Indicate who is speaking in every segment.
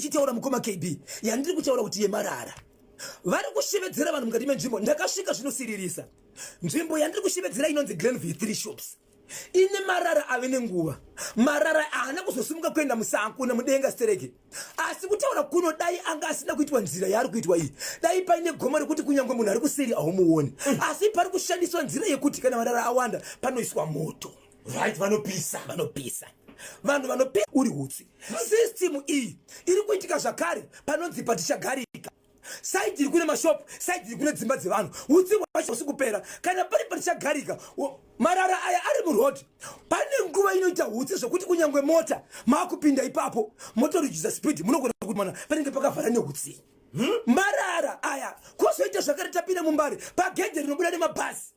Speaker 1: ndichitaura, mukoma KB, yandiri kutaura kuti yemarara, vari kushevedzera vanhu mukati menzvimbo. Ndakasvika, zvinosiririsa. Nzvimbo yandiri kushevedzera inonzi Glenview 3 Shops, ine marara ave nenguva. Marara haana kuzosimuka kuenda musango nemudenga stereke, asi kutaura kuno, dai anga asina kuitwa nzira yaari kuitwa iyi, dai paine gomo rekuti kunyange munhu ari kuseri haumuoni. Asi pari kushandiswa nzira yekuti kana marara awanda, panoiswa moto.
Speaker 2: Right, vanopisa.
Speaker 1: Vanopisa, vanhu vanopisa uri hutsi. System iyi iri kuitika zvakare panonzi patichagarika. Side iri kune mashopu, side iri kune dzimba dzevanhu. Utsi hwacho husi kupera. Kana pari patichagarika, marara aya ari muroad. Pane nguva inoita hutsi zvokuti kunyange mota maakupinda ipapo, motorijisa speed, munogona kuti mana panenge pakavhara nehutsi. Marara aya kwozoita zvakare, tapinda muMbare, pagedhe rinobuda nemabhazi,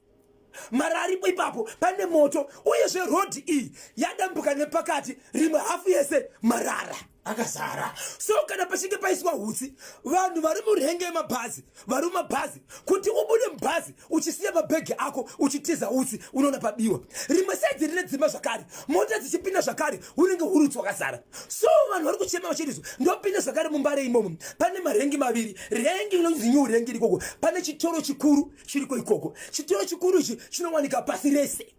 Speaker 1: marara aripo ipapo, pane moto. Uyezve road iyi yadambuka nepakati, rimwe hafu yese marara
Speaker 2: akazara.
Speaker 1: So kana pachinge paiswa hutsi, vanhu vari murank yemabhazi, vari mumabhazi, kuti ubude mubhazi uchisiya mabhegi ako uchitiza utsi, unoona pabiwa. Rimwe side rine dzimba zvakare, mota dzichipinda zvakare, unenge huri utsi wakazara. So vanhu vari kuchema vachirizwa. Ndopinda zvakare muMbare imomo, pane marank maviri. Rank inonzi New Rank irikoko, pane chitoro chikuru chiriko ikoko. Chitoro chikuru ichi chinowanika pasi rese.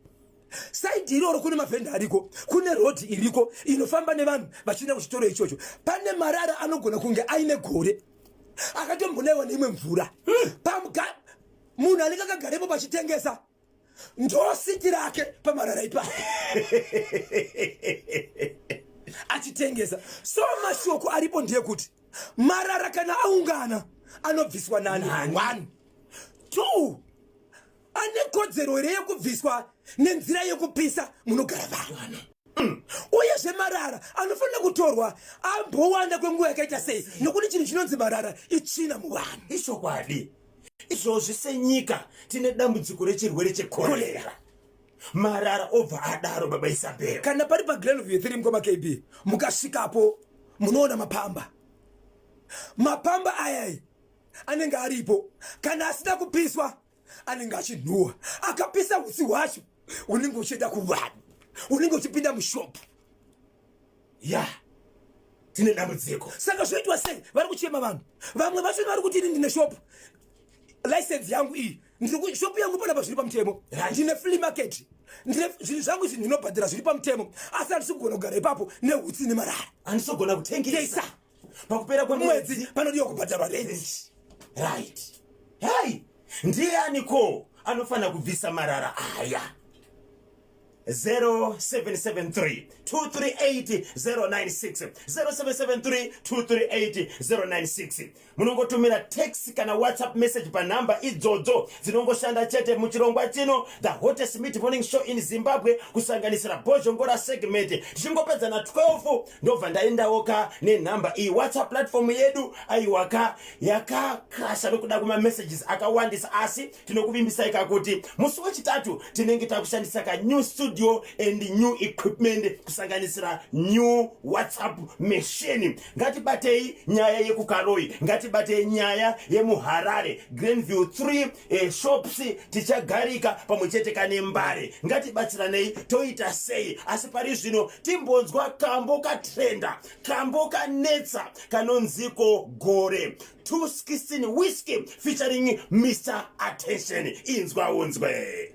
Speaker 1: Side iroro kune mavhenda ariko, kune road iriko inofamba nevanhu vachienda kuchitoro ichocho. Pane marara anogona kunge aine gore, akatombonaiwa neimwe mvura. Munhu anenge akagarepo pachitengesa, ndo seat rake pamarara ipapo achitengesa. So mashoko aripo ndeyekuti marara kana aungana anobviswa nani?
Speaker 2: Nani?
Speaker 1: One, two, ane kodzero here yekubviswa nenzira yekupisa munogara vanhu? Uyezve marara anofanira kutorwa ambowanda kwenguva yakaita sei? Nokuti chinhu chinonzi marara itsvina muvanhu.
Speaker 2: Ichokwadi izvozvi. Senyika tine dambudziko rechirwere chekorera, marara obva adaro, baba Isabel.
Speaker 1: Kana pari paGlenview 3, mukoma KB, mukasvikapo munoona mapamba. Mapamba ayai anenge aripo, kana asina kupiswa anenge achinhuhwa. Akapisa, utsi hwacho unenge uchienda kuvanhu, unenge uchipinda mushopu.
Speaker 2: Ya, tine dambudziko.
Speaker 1: Saka zvoitwa sei? Vari kuchema vanhu. Vamwe vacho vari kuti, "Ini ndine shopu, license yangu iyi, shopu yangu panapa zviri pamutemo. Ndine flea market, ndine zvinhu zvangu izvi, ndinobhadhara zviri pamutemo, asi handisi kugona kugara ipapo neutsi nemarara."
Speaker 2: Handisogona kutengesa.
Speaker 1: Tengesa.
Speaker 2: Pakupera
Speaker 1: mwedzi
Speaker 2: kwemwedzi
Speaker 1: panodiwa kubhadharwa rent.
Speaker 2: Right. Hei, ndianiko anofanira kubvisa marara aya? 0773 238 096, 0773 238 096. Munongotumira text kana WhatsApp message panhamba idzodzo, dzinongoshanda chete muchirongwa chino, the hottest mid morning show in Zimbabwe, kusanganisira Bhozhongora segment. Tichingopedza na12, ndobva ndaendawoka nenhamba iyi. WhatsApp platform yedu, aiwaka, yakakasha nokuda kwemamessages akawandisa, asi tinokuvimbisai kakuti musi wechitatu tinenge takushandisa ka new studio and new equipment, kusanganisira new WhatsApp machine. Ngatibatei nyaya yekuKaroi, ngatibatei nyaya yemuHarare, Glenview 3 Shops, tichagarika pamwe chete kane Mbare. Ngatibatsiranei, toita sei? Asi pari zvino timbonzwa kambo katrenda, kambo kanetsa, kanonziko Gore, 216 Whisky featuring Mr Attention. Inzwa unzwe.